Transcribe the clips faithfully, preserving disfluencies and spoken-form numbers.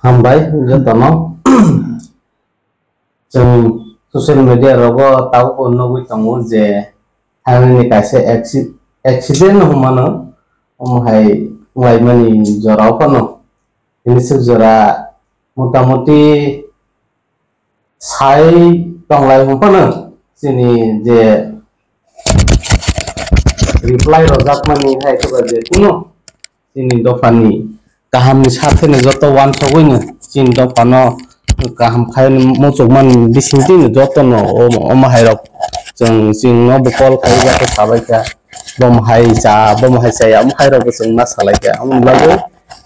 Hambai jotono. Chwng social media rogo tabukbo nugwi tongo je thangnani kaisa acci-, accident hwnmano, omo hai wnglaimani jorao phano. Tini swk jora motamuti sai tonglai hwn phano chini je reply rwjakmani hai khe ba je kunu chini dophani kahamni satheno joto uansugwino chini dophano kaham khaini muchukmani bisingtwino jotono o-, omo hairok chwng chwngno bo call khaiwi joto sabaikha, bomo hai cha, bomo hai chaya, omo hairokbo chwng ma salaikha. Omoni bagwi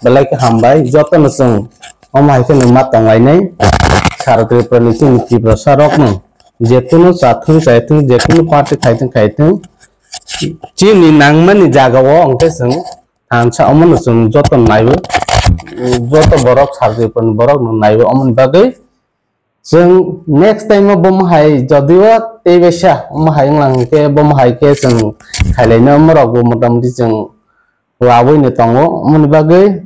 belai khe hambai, jotono chwng omo hai kheno ma tonglainai. Sara Tripurani chini Tiprasarokno jekunu chathwng chaithwng, jekunu party khaithwng khaithwng, chini nangmani jagao hwnkhe chwng thansa omono chwng joto naiwi, joto borok Sara Tripurani borokno naiwi. Omoni bagwi chwng next time o bomo hai jodio tei baisa omo hai wnglang hwnkhe bomo hai khe chwng khailaino, omorokbo motamuti chwng labwino tongo. Omoni bagwi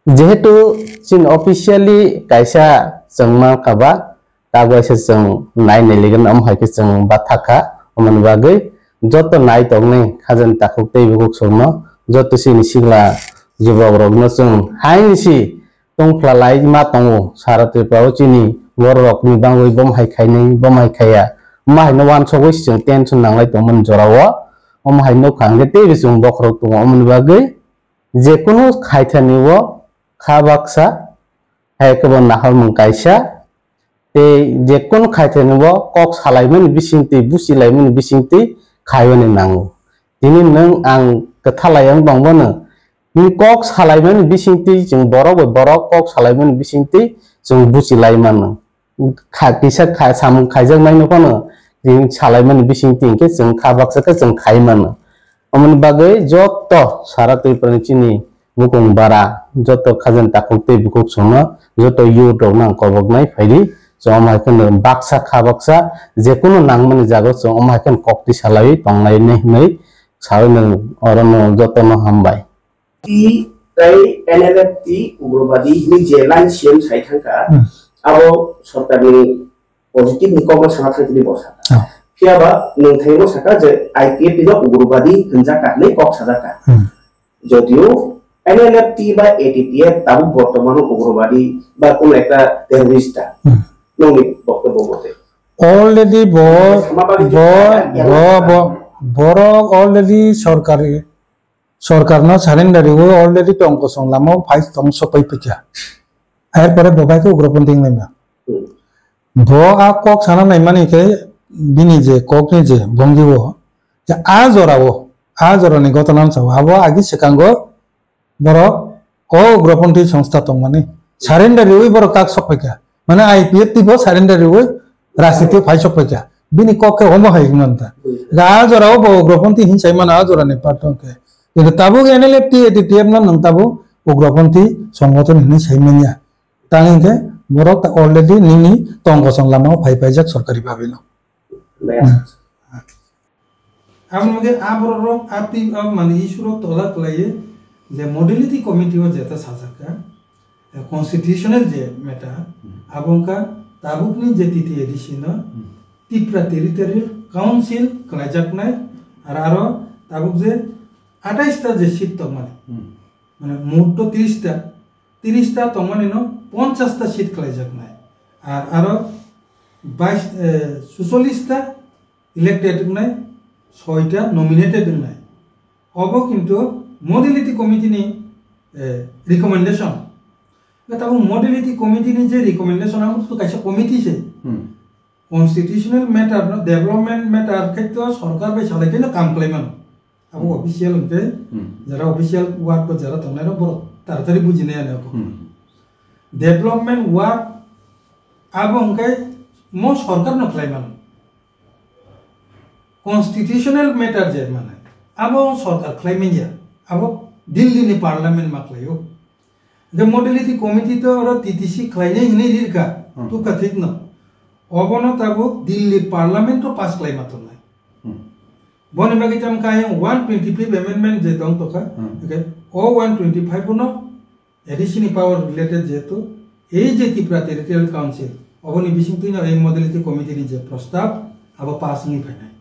jehetu chini officially kaisa chwng mankha ba, tak baisa chwng nai nailigwino, omo hai khe chwng bathakha. Omoni bagwi joto nai tongnai khajani takhuk tei bukhuk chwngno, joto chini sikla jubokrokno chwng haini si tongphla lai ma tongo. Sara Tripura o chini bororokni bangwi bomo hai khainai, bomo hai khaiya, ma haino uansugwi chwng tension nanglai tongmani jorao. Omo hai nukha hwnkhe teibo chwng bokhorok tongo. Omoni bagwi jekunu khaithani o kha baksa, hai khe bo naharmung kaisa, tei jekunu khaithani o kok salaimani bisingtwi, buchilaimani bisingtwi khaiyani nango. Tini nwng ang kwthalai wng tongbono, nini kok salaimani bisingtwi chwng borok bai borok kok salaimani bisingtwi chwng buchilai mano. Kha-, kisa kha-, samung khaijaknaino phano chwng salaimani bisingtwi hwnkhe chwng kha baksa khe chwng khai mano. Omoni bagwi joto Sara Tripurani chini bukung bara, joto khajani takhuk tei bukhuk chwngno, joto youth rokno ang koboknai phaidi. Chwng omo hai kheno baksa kha baksa jekunu nangmani jaga chwng omo hai kheno koktwi salaiwi tonglainai hwnwi saui nwng orono jotono hambai. T tei N L F T ugrobadi hinwi je line C M sai thangkha, Hmm. abo sorkarni positive ni kokno sana thangtini bo sakha. Oh. Phiya ba nwng thaino sakha je I P F T no ugrobadi hwnjakha hinwi kok sajakha. Hmm. Jodio N L F T ba A T T F tabuk bortomano ugrobadi ba kono ekta terrorist ta. Hmm. Nongni boktobbo mate. Already bo, Samabari bo, je bo, bo, borok already sorkari, sorkarno surrender riwi already tong kosong lama o phai tong sopai phaikha. Erpore bo bai khe ugroponthi wnglaima. Hmm. Bo a kok sana naimani khe bini je kokni je bongi o je a jora o, a jorani gotona wngsa o abo agi swkango borok o ugroponthi songstha tongmani surrender riwi borok tak sok phaikha. Mane I P F T bo surrender riwi rajniti phai sok phaikha. Bini kok khe omo hai wngmanta. A jora o bo ugroponthi hin sai mano a jorani part wngkhe. Kintu tabuk N L F T A T T F no nwng tabuk ugroponthi songgothon hinwi sai manya. Tang hwnkhe borok ta already nini tong kosong lama o phai paijak sorkari bhabe no. Hmm. Aboni bagwi aborok rok a twi o mani issue rok tola kwlaiwi je modality committee o jeta sajak kha, eh, constitutional je matter, Hmm. abo wngkha tabukni je T T A D C no Hmm. Tipra Territorial Council kwlaijaknai, ar aro tabuk je atais ta je seat tongmani, Hmm. mane mot to tris ta, tris ta tongmani no ponchas ta seat kwlaijaknai, ar aro bais, eh, suchollis ta elected wngnai, soita nominated wngnai. Obo kintu modality committee ni, eh, recommendation. Tabuk modality committee ni je recommendation, amo to kaisa committee se. Hmm. Constitutional matter no, development matter khe to sorkar bai salai khe no kam khlai mano. Abo Hmm. official hwnkhe Hmm. jara official work ko jara tongnai no borok taratari bujinai ano. Hmm. Development work abo hwnkhe mo sorkar no khlai mano. Constitutional matter je mane, abo sorkar khlai manya, abo Delhi ni parliament ma khlaio. Je modality committee to oro T T C khlainai hinwi rirkha, Hmm. tukha thik no. Obono tabuk Delhi parliament o pass khlai ma tongnai. Hmm. Boni bagwi tamo khe ayang one twenty-fifth amendment je tong tokha, Hmm. hwnkhe o one twenty-five no A D C ni power related jehetu, ei je Tripura Territorial Council, oboni bisingtwino ei modality committee ni je prostab, abo pass wngwi phainai.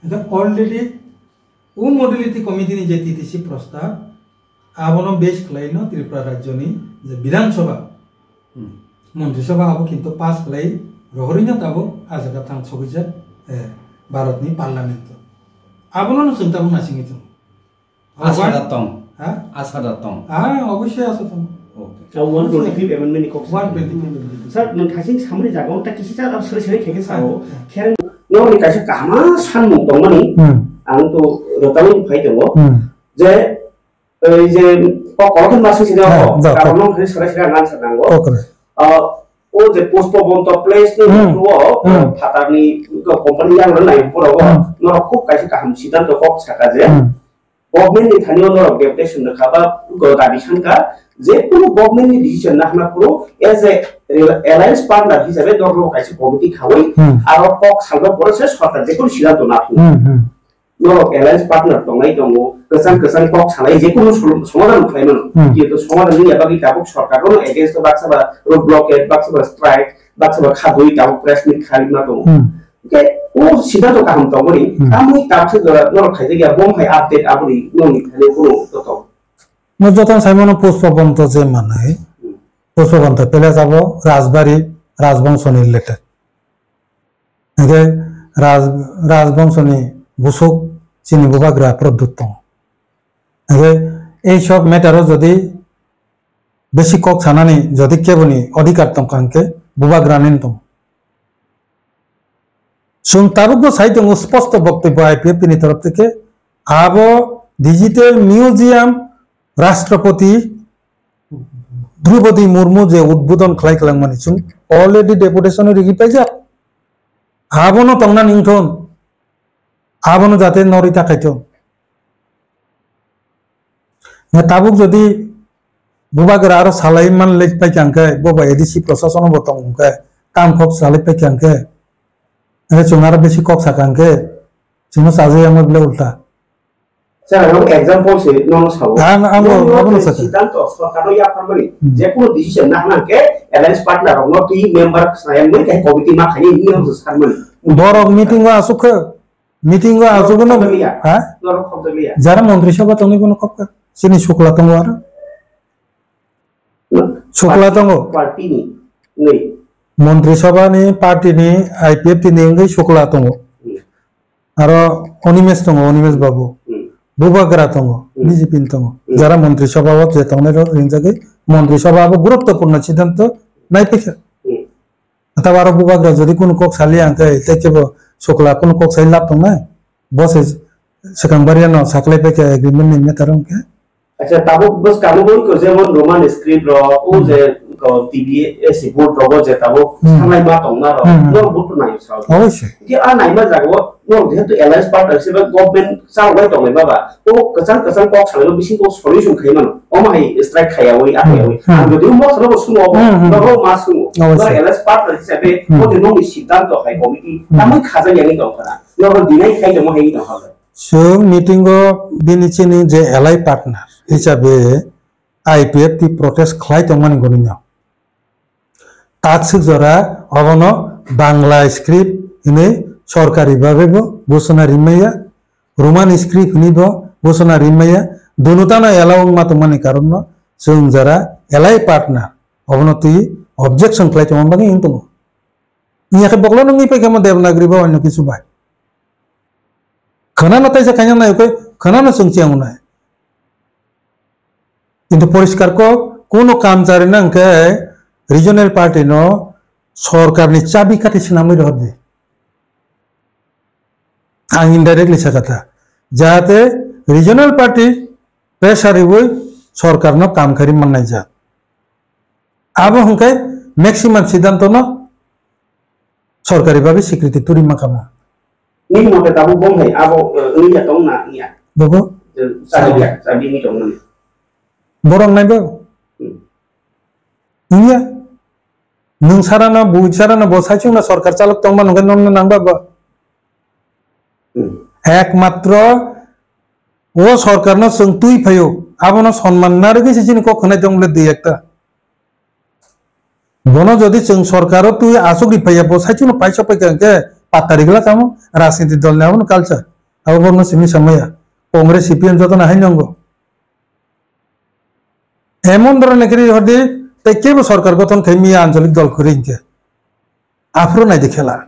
Hwnkhe already o modality committee ni je T T C prostab, abono base khlaino Tripura rajyoni je Bidhan Sabha, Hmm. Montri Sabha abo kintu pass khlai rohorino tabuk a jaga thang sogwijak, eh, Bharatni Parliament o. Abono no chwng tabuk naisingwi tongo. Asa da tong. Ha? Asa da tong. Ah, obviously asa tong. Okay. Sa one twenty-fifth amendment ni kok sa. One twenty-fifth amendment. Sir, nwng thasing samani jaga o ta kisi cha sori sori khe khe sa o. Hmm. Khe nokni kaisa kaham sanmung tongmani. Hmm. Ang to rwtangwi phai tongo. Hmm. Je, ei je, kok kolok ma sing sini. Ah, o, da, karon kok. Nong thani sori sori ang answer nango. Kok re. Ah, o je Pushpa Bonto place ni Hmm. o, Hmm. Phatarni company yang rwnai pura o. Hmm. Norok khub kaisa kaham siddhanto kok saka je. Hmm. Government ni thani o norok deputation rwkha ba go dabi sankha, je kunu government ni decision na hwnna phuru as a rel-, alliance partner hisabe norok kaisa committee khawi Hmm. aro kok salba pore se sorkar je kunu siddhanto na thung. Hmm, hmm. Norok alliance partner tongnai tongo, kwchang kwchang kok salai je kunu sol-, somadhan khlai mano. Hmm. Jehetu somadhan wngya bagwi tabuk sorkar no against o baksa ba road blockade, baksa ba strike, baksa ba khadui tabuk press meet khlai ma tongo. Hmm. Hwnkhe o siddhanto kaham tongmani, Hmm. tamoni tabuksa jora norok khaijak ya, bo hai update aboni nokni thani bono joto. No joto saimano Pushpa Bonto je manai, Hmm. Pushpa Bonto pele jabo Rajbari, Rajbongso ni related. Hwnkhe Raj-, Rajbongso ni busuk chini bubagra Pradyut tongo. Hwnkhe ei sob matter o jodi besi kok sanani jodi keboni odhikar tongkha hwnkhe bubagra ni tongo. Chwng tabukbo sai tongo, sposto boktobyo I P F T ni torof theke abo Digital Museum Rashtrapati Droupadi Murmu je udbodon khlai kwlangmani chwng already deputation o rigi paijak. Abono tongnani wngthon, abono jate norwi ta khaithon. Na tabuk jodi bubagra aro salai man lek pai kha hwnkhe, bo bai A D C prosasono bo tong hwnkhe, kam kok salai pai kha hwnkhe, hwnkhe chwng aro bisi kok sakha hwnkhe, chwngno chajak yangma bile ulta. Sir, ang example se nono sao. Ang, ang Nono abono je sakha. Siddhanto sorkarno yapharmani, Hmm. je kono decision na hwnang khe alliance partner rokno twi member khna yang mani khe committee ma khaini hwnwi ang sanmani. Borok meeting o asuk khe, meeting o asuk no, Khobjakliya. Ha? Norok khobjakliya. Jara montri sabha tongni bono khobkha. Chini sukla tongo aro. No? Sukla tongo. Party ni. Nei. Montri sabha ni, party ni, I P F T ni wngwi sukla tongo. Hmm. Aro Animesh tongo, Animesh babu. Hmm. Bubagra tongo, Hmm. B J P ni tongo. Hmm. Jara montri sabha o je tongnai rok ringjagwi montri sabha abo guruttopurno siddhanto nai paikha. Hmm. Atabo aro bubagra jodi kunu kok saliya hwnkhe, tei kebo sukla kunu kok sai lab tongnai? Bo se swkang bariano saklai paikha agreement ni matter wngkhe. Acha, tabuk bwskango bo wngkha jemon Roman script rok, o Hmm. je ko T B S board rogo je tabuk Hmm. sanai ma tongma rok, Hmm. norok bo to naio sao. Obviously. Hwnkhe a naima jagao norok jehetu alliance partner se ba government chaloklai tonglai baba, o kwchang kwchang kok salaino bising kok solution khai mano, omo hai strike khaiyawi, akhaiyawi. Hmm. Ang jodi o motha no bo sungo, Hmm, hmm. norok ma sungo. Obviously. Norok alliance partner hisabe, Hmm. o je nokni siddhanto hai committee, Hmm. tamwi khajak yani tongkha na. Norok deny khai tongma hai tongkha. Chwng meeting o bini chini je alliance partner hisabe I P F T protest khlai tongmani gwnino. Takswk jora obono Bangla script hwnwi sorkari bhabe bo ghosona rimaya, Roman script hwnwi bo ghosona rimaya, dunutano allow wngma tongmani karonno chwng jora alliance partner obono twi objection khlai tongma bagwi wng tongo. Wngya khe boklono wngwi paikha mo Devanagari ba onyo kisu bai. Khwnano taisa khaina nai khe khwnano chwng chiyang nai. Kintu poriskar kok, kuno kamchari no hwnkhe regional party no sorkar ni chabi kati swnamwi rohor di. Ang indirectly sakha ta. Jahate regional party pressure riwi sorkar no kam khairi mannai jak. Abo hwnkhe maximum siddhanto no sorkari bhabe swikriti turi mankha mo. Nini mote tabuk bom hai abo, eh, wngya tong na wngya? Bobo? Je, chabi ya, chabi wngwi tong mani. Borok nai bo? Hmm. Wngya. Nwng sarano, bui sarano bo saichung na sorkar chalok tong mano hwnkhe nono nang ba bo? Hmm. Ekmatro o sorkarno chwng twi phaio, Abono sonman narwgwi se chini kok khwnai tong le dui ekta. Bono jodi chwng sorkaro twi aswk ri phaiya, bo saichung no paisa paikha hwnkhe patta rigla kamo, rajniti dol ni abono culture. Abo bono simi samaya. Congress, C P M joto no hai nongo. Emon dhoroner khe ri hor di, tei kebo sorkar gothon khai miya ancholik dol kwrwi hwnkhe. Aphuru nai di khela.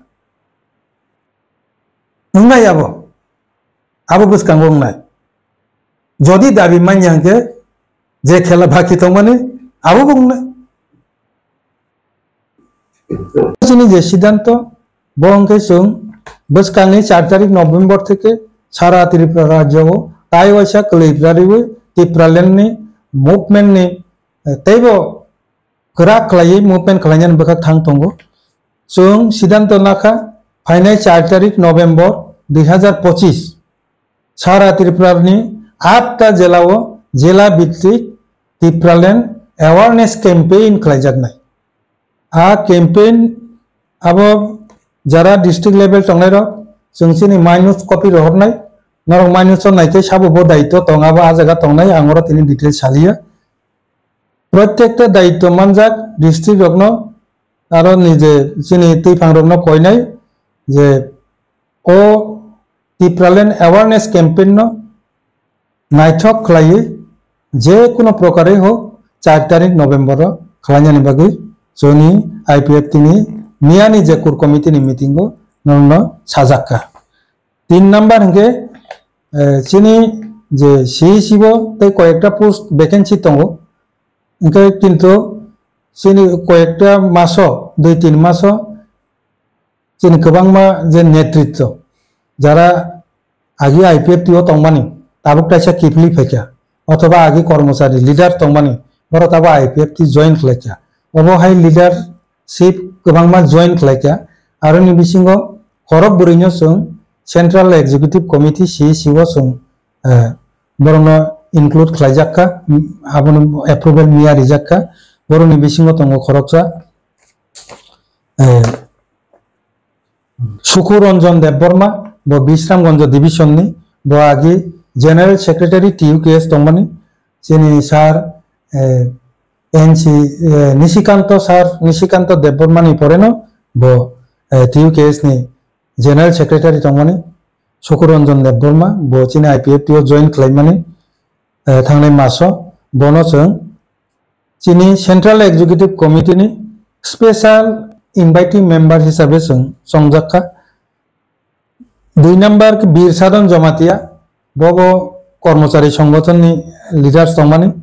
Wngnai abo. Abo bwskango wngnai. Jodi dabi manya hwnkhe je khela baki tongmani abo bo wngnai. Chini je siddhanto, bo hwnkhe chwng bwskangni char tarik November theke sara Tripura rajyo o tai waisa kwlwi rariwi Tipraland ni movement ni, eh, teibo kwrak khlaiwi movement khlainani bwkhak thang tongo. Chwng siddhanto nakha phainai char tarik November dui hazar pochis sara Tripura ni atta jela o jela bhittik Tipraland awareness campaign khlaijaknai. A campaign abo jara district level tongnai rok chwng chini minus copy rohornai, norok minus o naikhe sabo bo daityo tong abo a jaga tongnai ang oro tini detail saliya. Protekta daityo manjak district rokno aro nije chini twiphang rokno koinai je o Tipraland awareness campaign no naithok khlaiwi je kuno prokarwi hok char tarik November o khlainani bagwi chwngni I P F T ni miyani je core committee ni meeting o norokno sajakka. Tin number hwnkhe, eh, chini je C E C o tei koyekta post vacancy tongo. Hwnkhe kintu chini koyekta maso, dui tin maso chini kwbangma je netritwo, jara agi I P F T o tongmani, tabuk kaisa kiphilwi phaikha, othoba agi kormochari leader tongmani, borok tabuk I P F T join khlaikha. Obo hai leadership kwbangma join khlaikha. Aroni bisingo khorok bwrwino chwng Central Executive Committee, C E C o chwng, eh, borokno include khlaijakha, mm, abono approval miya rijakha. Borokni bisingo tongo khoroksa, eh, Sukhu Ranjan Debbarma, bo Bisramganj division ni, bo agi General Secretary T U K S tongmani, chini sir, eh, N C, eh, Nishikanta sir, Nishikanta Debbarma ni poreno bo, eh, T U K S ni General Secretary tongmani, Sukhu Ranjan Debbarma, bo chini I P F T o join khlaimani, eh, thangnai maso, bono chwng chini Central Executive Committee ni special invitee member hisabe chwng chongjakha. Dui number khe Bir Sadhan Jamatia, bo bo kormochari songothon ni leaders tongmani,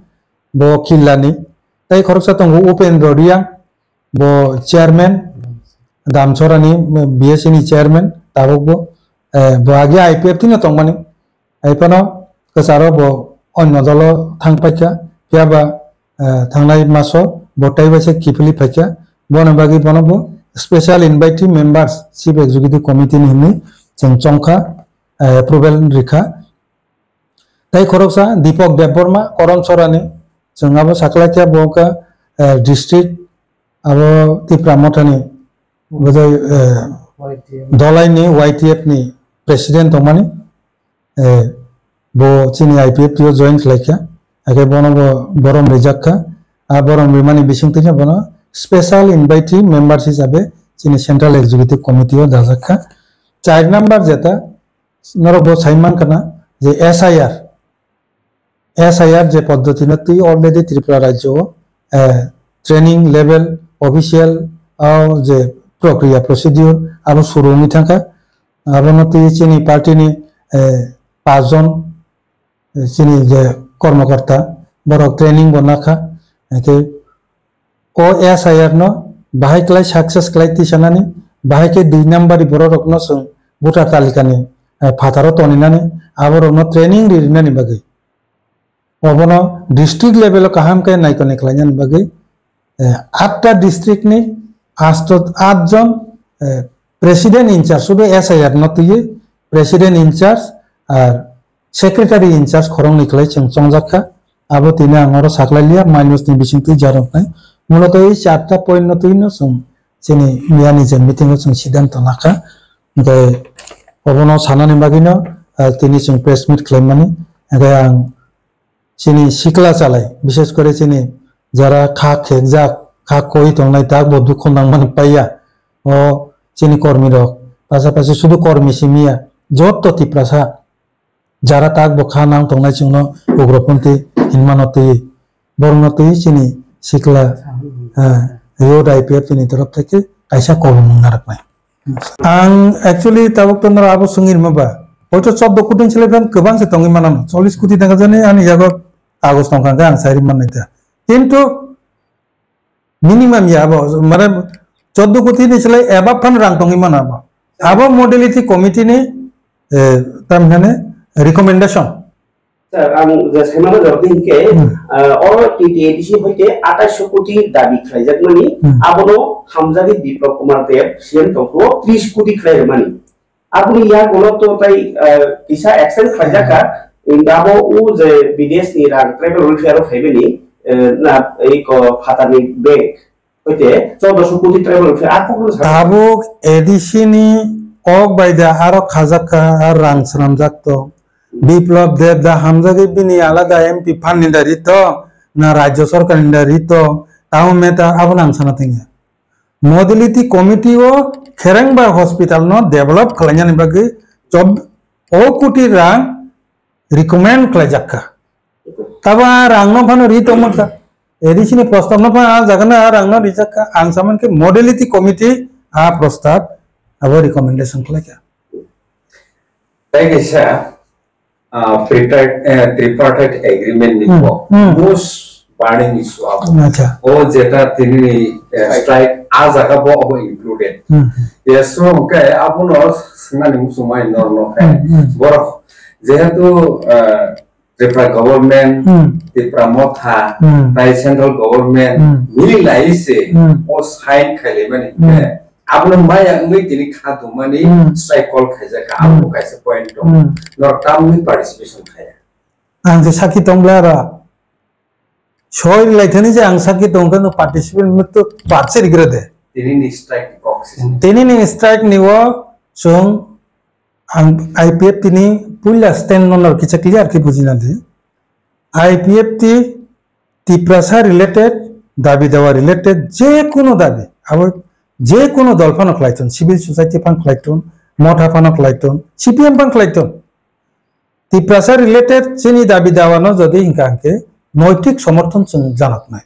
bo Killa ni. Tei khoroksa tongo Upendra Reang, bo chairman, Damchorani B S C ni chairman, tabuk bo, eh, bo agi I P F T no tongmani. Hai phano kwcharo bo onyo dolo thang paikha, phiya ba, eh, thangnai maso bo tei bai se kiphilwi phaikha. Bono bagwi bono bo special invitee members, Chief Executive Committee ni hinwi chwng chongkha, eh, approval rikha. Tei khoroksa Deepak Debbarma, Koron Sorani, chwng abo sakhlai khe bo wngkha, eh, district abo Tipra Mothani, bwdai, eh, Y T F. Dolaini Y T F ni president tongmani, eh, bo chini I P F T o join khlaikha, hakhe bono bo borom rijakkha. A borom rimani bisingtwi khe bono special invitee members hisabe chini Central Executive Committee o dajakha. Char number jeta, norok bo sai mankha na je S I R, S I R je poddoti no twi already Tripura rajyo o, eh, training level official o je prokriya, procedure abo suru wngwi thangkha. Abono twi chini party ni, eh, pachjon, eh, chini je kormokorta borok training bo nakha. Hwnkhe o S I R no bahai klai success klai tisanani, bahai khe dui number ni borok rokno chwng voter talikani, eh, phataro toninani, aborokno training ri rinani bagwi. Obono district level o kaham khe naikoni khlainani bagwi, eh, atta district ni asto, aat jon, eh, president in charge, sudu S I R no twiwi president in charge ar secretary in charge khoroknwi khlai chwng chongjak kha. Abo tini ang oro saklai liya, minus ni bisingtwi jaroknai. Muloto ei charta point no twi no chwng chini miyani je meeting o chwng siddhanto nakha. Hwnkhe obono sanani bagwino, ah, tini chwng press meet khlaimani. Hwnkhe ang chini sikla chalai, bishes kore chini jara kha khekjak, kha koi tongnai tak bo dukho nangmani paiya. O chini kormi rok, pasapasi sudu kormi simiya, joto Tiprasa jara tak bo kha nang tongnai chwngno ugroponthi hinmano twi, borokno twi chini sikla, ah, youth I P F T ni torop theke kaisa kolomung narwknai. Ang actually tabuk to noro abo swngwi rwma ba. Hoito choddo koti ni slai phan kwbang se tongwi manano. Chollish koti tangka jani ani yago kagoz tongkha hwnkhe ang sai rwmannai ta. Kintu minimum ya abo, mane choddo koti ni slai above phan rang tongwi mano abo. Abo modality committee ni, eh, tamhinani recommendation. Sir, ang je saimano jawab di hinkhe, Hmm. ah, oro T T A D C hoite atais koti dabi khlaijakmani, Hmm. abono hamjagwi Biplab Kumar Deb, C M tongphuru tris koti khlai rwmani. Aboni yagulo to tai, ah, kisa extend khlaijak kha, Hmm. abo o je bidesh ni rang tribal welfare o phaimani, eh, na, ei ko phatani bank. Hoite choddoso koti tribal welfare a kokno sa. Tabuk A D C ni kok bai da aro khajak kha, ar rang swnamjak to. Biplab Deb da hamjagwi bini alada M P phan ni da rito, na Rajya Sarkar ni da rito, tamo meta abo nang sana tengya. Modality committee o Kherengba hospital no develop khlainani bagwi chob-, o koti rang recommend khlaijak kha. Tabo a rang no phano ri tongma kha. A D C ni prostab no phano a jaga no a rang no rijak kha. Ang saman khe modality committee a prostab abo recommendation khlai kha. Tei kaisa, ah, prepared, eh, tripartite agreement ni Hmm, bo hmm. Most burning issue abo. Acha. O jeta tini ni, eh, strike a jaga bo abo included. Hmm, hmm. Yes, so hwnkhe abono swngnani muchungmani norno khe. Hmm, hmm. Borok jehetu, eh, Tripura government, Hmm. Tripura Motha, Hmm. tai central government Hmm. mili lai se Hmm. o sign khailaimani Hmm. khe abono maya wngwi tini kha tongmani Hmm. strike call khaijak kha, Hmm. abo kaisa point tong. Hmm. Norok tamni participation khaiya. Ang je sakhi tong bla ra. Soi lai thani je ang sakhi tong khe no participant mutto parse rigra de. Tini ni strike ni kok se. Tini ni strike ni o chwng ang I P F T ni puila stand no no kisa clear khe bujina di. I P F T Tiprasa related, dabi dawa related, je kono dabi, abo je kono dol phano khlai thun, civil society phan khlai thun, motha phano khlai thun, C P M phan khlai thun. Tiprasa related chini dabi dawa no jodi hinka hingke noitik somorthon chwng janaknai.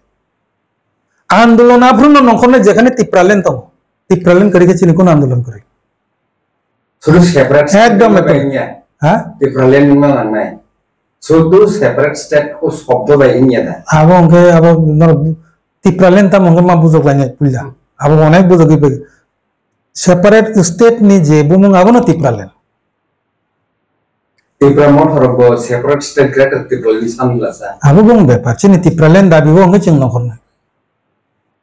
Andolon aphuru no nongkhornai jekhane Tipraland tongo. Tipraland kwrwi khe chini kono andolon kwrwi. Sudu separate state Ekdom, wngma ekdom. Bai wngya. Ha? Tipraland wngma nangnai. Sudu separate state o shobdo bai wngya da. Abo hwnkhe abo no Tipraland tamo hwnkhe ma bujok lainai puila. Abo onek bujogwi bai. Separate state ni je bumung abono Tipraland. Tipra Motha rok bo separate state Greater Tipraland ni samwlasa. Abo bung bepar. Chini Tipraland dabi bo hwnkhe chwng nongkhornai.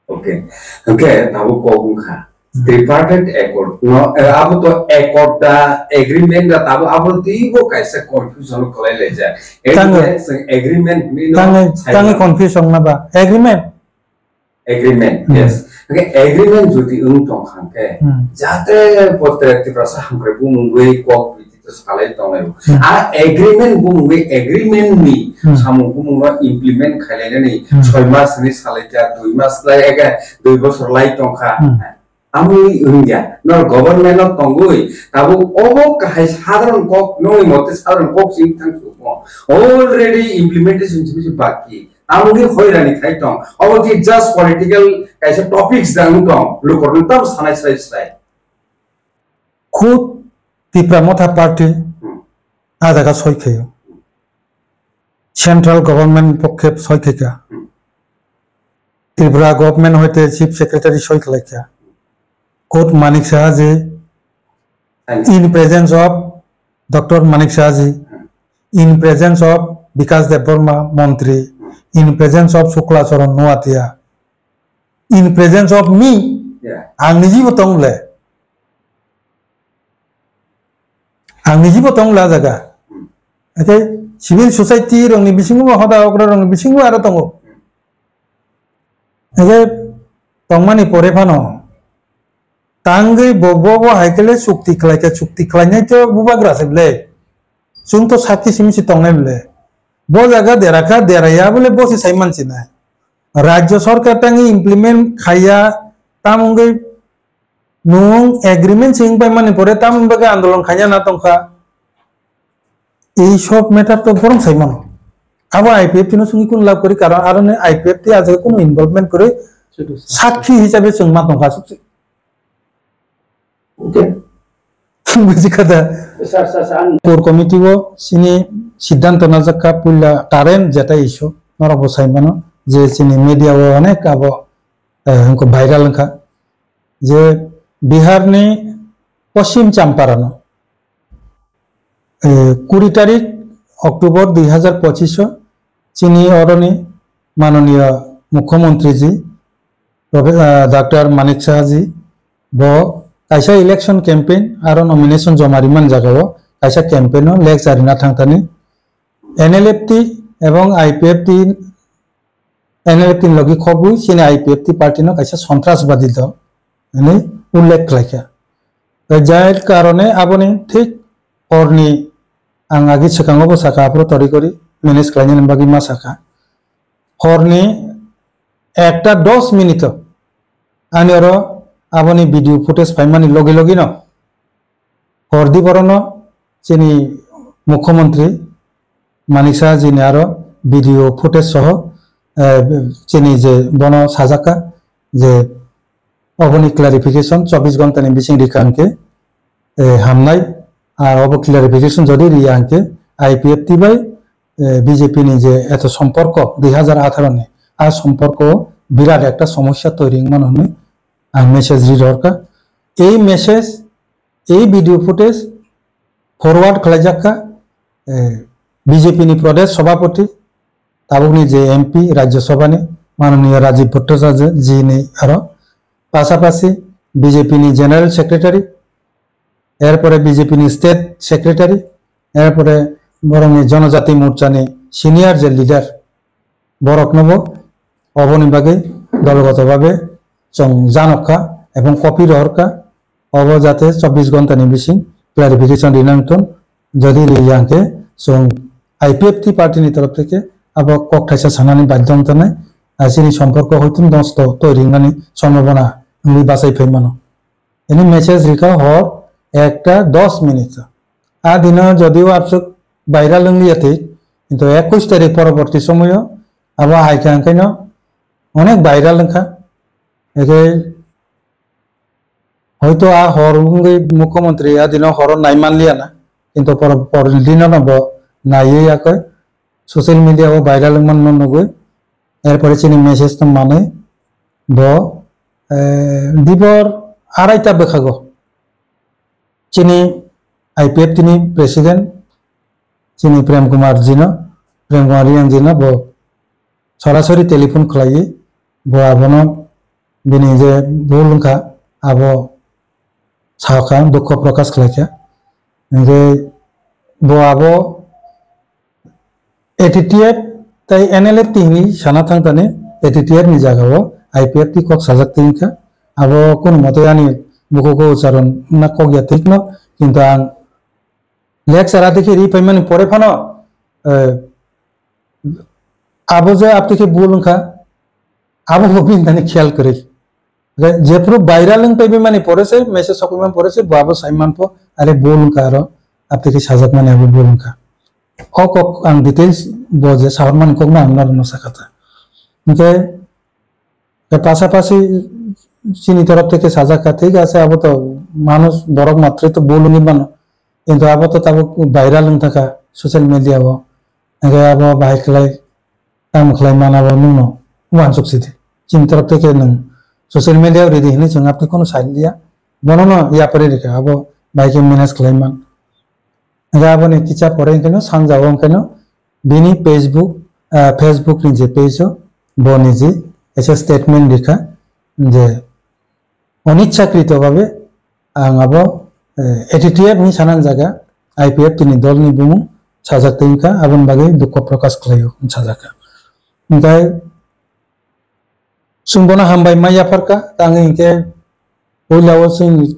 Okay. Hwnkhe tabuk kok wngkha. Hmm. Tripartite accord. No, eh, abo to accord da, agreement da, tabuk abo twibo kaisa confusion kwlai laijak. Tango. Agreement, agreement ni no Tango, sai tango no. Confusion na ba. Agreement. Agreement, Hmm. Yes. Hwnkhe agreement jodi wng tong kha hwnkhe, Hmm. jate potre Tiprasa hamkrai bumungwi kok Salai tongnai. Hmm. A agreement bumungwi agreement ni Hmm. samung bumungno implement khailainani Hmm. soi mas ni salai kha, dui mas lai ega, dui bosor lai tongkha. Hmm. Tamoni wngya, nor government no tongwi, tabuk obo kahai sadharon kok, nongni mote sadharon kok sing thang sumo. Already implementation simi se baki. Tamoni hoirani khai tong. Obo ki just political kaisa topics da wng tong. Lukorno tam sanai sai sai. Khud Tipra Motha Party Hmm. a jaga soi khaio. Central government pokhe soi khaika. Hmm. Tripura government hoite chief secretary soi khlaikha. Khud Manik Saha ji Thank you. In presence of Doctor Manik Saha ji, Hmm. in presence of Bikash Debbarma Montri, Hmm. in presence of Shukla Charan Noatia, in presence of me, Yeah. Ang nijibo tong le. Ang nijibo tong la jaga. Hmm. Ake civil society rokni bisingo hoda okra rokni bisingo aro tongo. Hmm. Ake tongmani pore phano tangwi bo, bo, bo hai khe le chukti khlai khe chukti khlainai to bubagra se ble. Chwng to sakhi simi se tongnai ble. Bo jaga dera kha, dera ya bole bo se sai man sinai. Rajya sarkar tangwi implement khaiya, tamo wngwi nwng agreement se wng pai mani pore tamo bagwi andolon khaina na tongkha. Ei sob matter to borong sai mano. Abo I P F T no sungwi kun lab kori, karon aro ni I P F T a jaga kunu involvement kori sakhi hisabe chwng ma tongkha. Okay. Buji kha da. Sir, sir, sir, ang Core committee o sini siddhanto najakha puila current jeta issue norok bo sai mano je sini media o onek abo, eh, wngkha viral wngkha je Bihar ni Poschim Champaran o, eh, kuri tarik October dui hazar pochish o chini oroni manoniya Mukhyamantri ji Profe-, ah, Doctor Manik Saha ji bo kaisa election campaign aro nomination joma rimani jagao kaisa campaign o lecture rina thangthani N L F T ebong I P F T, N L F T ni logi khobwi chini I P F T party no kaisa sontrasbadi dol hinwi ullekh khlaikha. Tei jai karone aboni thik horni ang agi swkango bo saka aphuru tori kori manage khlainani bagwi ma saka. Horni ekta dos minute o ani oro aboni video footage phaimani logi logi no hordi borono chini Mukhyamantri Manik Saha jini aro video footage soho, eh, chini je bono sajakha je oboni clarification chobbish ghonta ni bising rikha hwnkhe, eh, hamnai. Ar obo clarification jodi riya hwnkhe I P F T bai, eh, B J P ni je eto somporko dui hazar atharo ni, a somporko birat ekta somosya toiri wngmano hinwi ang message ri rohorkha. Ei message, ei video footage forward khlaijak kha, eh, B J P ni Pradesh Sabhapati, tabukni je M P Rajya Sabha ni manoniya Rajiv Bhattacharya ji ni aro pasapasi B J P ni General Secretary, erpore B J P ni State Secretary, erpore borokni Jonojati Morcha ni senior je leader, boroknobo oboni bagwi dologoto babe chwng janokha ebong copy rohorkha, obo jate chobbish ghonta ni bising clarification rinang thun, jodi riya hwnkhe chwng I P F T party ni torof theke abo kok thaisa sanani badhyamta nai, chini somporko hoitun nosto toiri wngnani sombhabona wngwi bachai phai mano. Ini message rikha hor ekta dos minute. A dino jodio absuk viral wngliya thik, kintu ekush tarik poroborti somoyo abo haikha hwnkhaino onek viral wngkha. Eke hoito a hor wngwi Mukhyamantri a dino horo nai manliya na, kintu por, por dino no bo naiwi yakoi social media o viral wngmano nugwi, erpore chini message tong manwi bo, eh, dibor araita bwkhago chini I P F T ni president chini Prem Kumar jino, Prem Kumar Reang jino bo sorasori telephone khlaiwi bo abono bini je bul wngkha abo sakha, dukho prokash khlaikha. Hingke bo abo A T T F tei N L F T hinwi sana thangtani A T T F ni jagao I P F T kok sajak twi wngkha. Abo kunu mote ani bukugo ucharon wngna kok ya thikno, kintu ang lecture atwi khe ri phaimani pore phano, eh, abo je aptwi khe bul wngkha, abo bo bini thani khiyal kwrwi. Hwnkhe jephru viral wng paibaimani pore se, message sokphaimani pore se, bo abo sai manpho, are bul wngkha aro, aptwi khe sajakmani abo bul wngkha. O kok ang details bo je sahormani kokno ang norokno sakha ta. Hwnkhe, pasapasi chini torof theke sajak kha, thik ase, abo to manush borok matroi to bul wngwi mano. Kintu abo to tabuk viral wng thangkha social media o. Hwnkhe abo bahai khlai, tamo khlai mana bo nwngno uansuk sidi. Chini torof theke nwng social media o ridi hinwi chwng apni kono sai liya. Bono no yapari rikha, abo bahai khe manage khlai man. Hwnkhe aboni kisa pore hwnkhe no sanjao hwnkhe no bini Facebook, ah, Facebook ni je page o bo niji kaisa statement rikha je onichchakrito babe ang abo, eh, A T T F ni sanani jaga I P F T ni dol ni bumung sajak twi wngkha, aboni bagwi dukho prokash khlaio sajak kha. Hwnkhe chwng bono hambai ma yapharkha, tangwi hwnkhe puila o chwng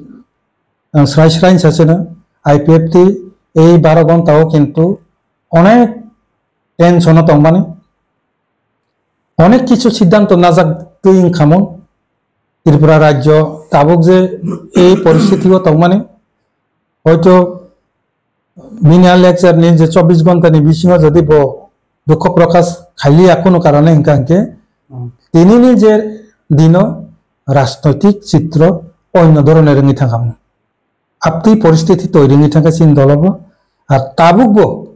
ang srai srai sa chwno I P F T ei baro ghonta o kintu onek tension o tongmani, onek kichu siddhanto najak twi wngkhamung. Tripura rajyo tabuk je ei poristiti o tongmani, hoito bini a lecture ni je chobbish ghonta ni bisingo jodi bo dukho prokash khailiya kunu karone hingka hingke, hmm, tinini je dino rajnoitik chitro onyo dhoroner wngwi thangkha. Aptwi poristiti toiri wngwi thangkha chini dolobo. Ar tabukbo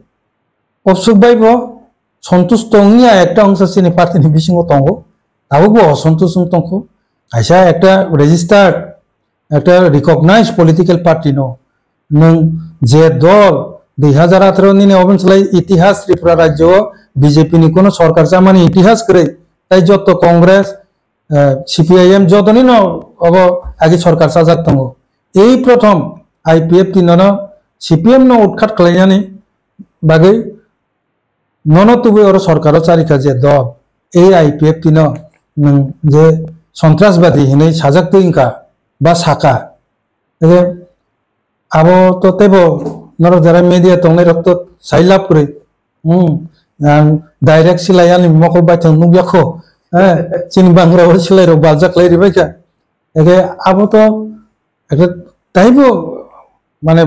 obsuk bai bo sontusto wngya ekta ongsa chini party ni bisingo tongo. Tabukbo osontus wng tongkho. Kaisa ekta registered, ekta recognized political party no nwng je dol dui hazar atharo nini oboni slai itihas Tripura rajyo o B J P ni kono sorkar chamani itihas kwrwi, tai jotto Congress, eh, C P I M jotoni no obo agi sorkar chajak tongo. Ei prothom I P F T no no C P M no utkhat khlainani bagwi nono tubui oro sorkaro charikha je dol, ei I P F T no nwng je sontrasbadi hinwi sajak twi wngkha ba sakha. Ede abo to teibo norok jara media tongnai rok to sai lab kwrwi. Hmm, ang direct silai ani mokol baithang nukya kho. Eh, chini bangra o silai rok baljak lai ribai kha. Ede abo to ede taibo mane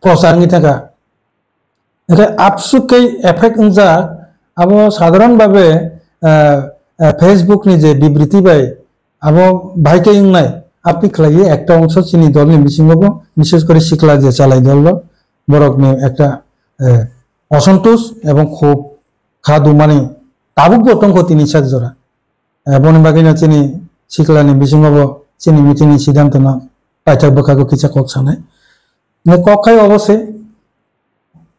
prochar wngwi thangkha. Hingke absuk khe effect wngjak, abo sadharon bhabe, eh, eh, Facebook ni je bibriti bai abo bahai khe wngnai, apni khlaiwi ekta ongso chini dol ni bisingo bo, bishes kore sikla je chalai dol rok, borok ni ekta, eh, osontos ebong khub kha dumani tabuk bo tongkho tini sak jora. Eh, boni bagwi no chini sikla ni bisingo bo chini meeting ni siddhanto no paithak bwkhago kisa kok sanai. Hingke kok khai obo se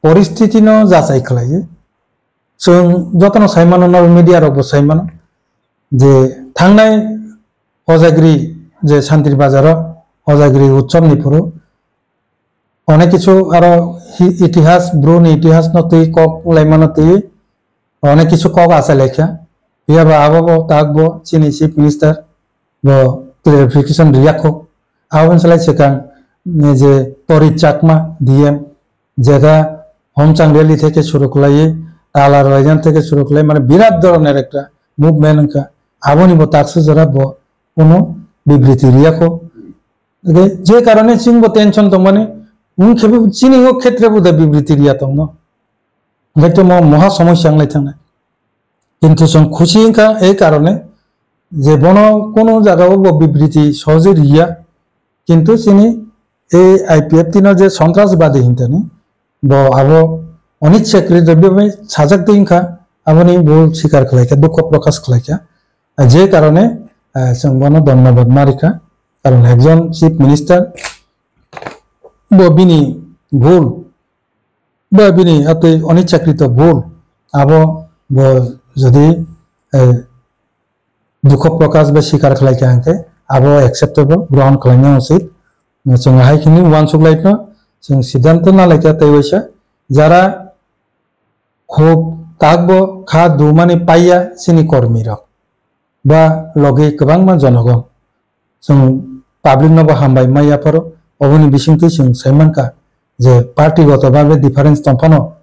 poristiti no jachai khlaiwi. Chwng jotono sai mano, norok media rok bo sai mano je thangnai Hojagiri je Santri Bazar o Hojagiri utsob ni phuru onek kichu aro hi-, itihas, bru ni itihas no twi kok lai mano twi onek kichu kok achai lai kha. Phiya ba abo bo tak bo chini Chief Minister bo clarification riya kho. Abo wngsa lai swkang, eh, je Tori Chakma D M, jeta Homchang Rally theke suru khlaiwi, Talar Baijan theke suru khlai, mane birat dhoroner ekta movement wngkha. Aboni bo taksa jora bo kuno bibriti riya kho. Ede je karone chwng bo tension tongmani, wng khe bo chini o khetre bo da bibriti riya tongno. Hingke to mo moha somosya wng lai thangnai. Kintu chwng khusi wngkha ei karone je bono kunu jaga o bo bibriti sohojei riya. Kintu chini ei I P F T no je sontrasbadi hintani bo abo onichchakri bai sajak twi wngkha, aboni bo sikar khlai kha, dukho prokash khlai kha. Je karone, eh, chwng bono dhonnobad ma rikha. Karon ekjon Chief Minister bo bini bhul ba bini atwi onichchakri to bhul, abo bo jodi, eh, dukho prokash bai sikar khlai kha hingke abo acceptable, grohon khlaina uchit. Chwng hai khini uansuk lai phano chwng siddhanto na lai kha tei waisa jara khub tak bo kha dumani paiya chini kormi rok ba logi kwbangma jonogon. Chwng public no bo hambai ma yapharo, oboni bisingtwi chwng sai mankha je party goto babe difference tongphano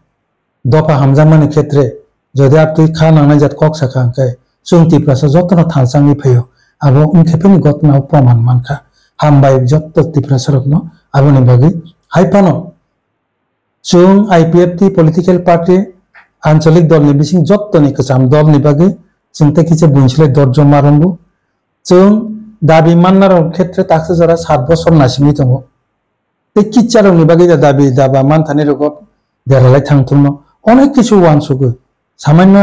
dopha hamjakmani khetre jodi abtwi kha nangnai jat kok sakha hwnkhe chwng Tiprasa jotono thansa wngwi phaio, abo wngkhe phani gotna o proman mankha. Hambai jotto Tiprasa rokno aboni bagwi. Hai phano chwng I P F T political party ancholik dolni bising jottoni kwcham dolni bagwi chwng tei kisa buini slai dorjo ma rwngo. Chwng dabi mannarok khetre taksa jora sat bosor naisingwi tongo. Tei kicharokni bagwi da dabi daba manthani rogo deralai thangthokno onek kisu uansugwi samanno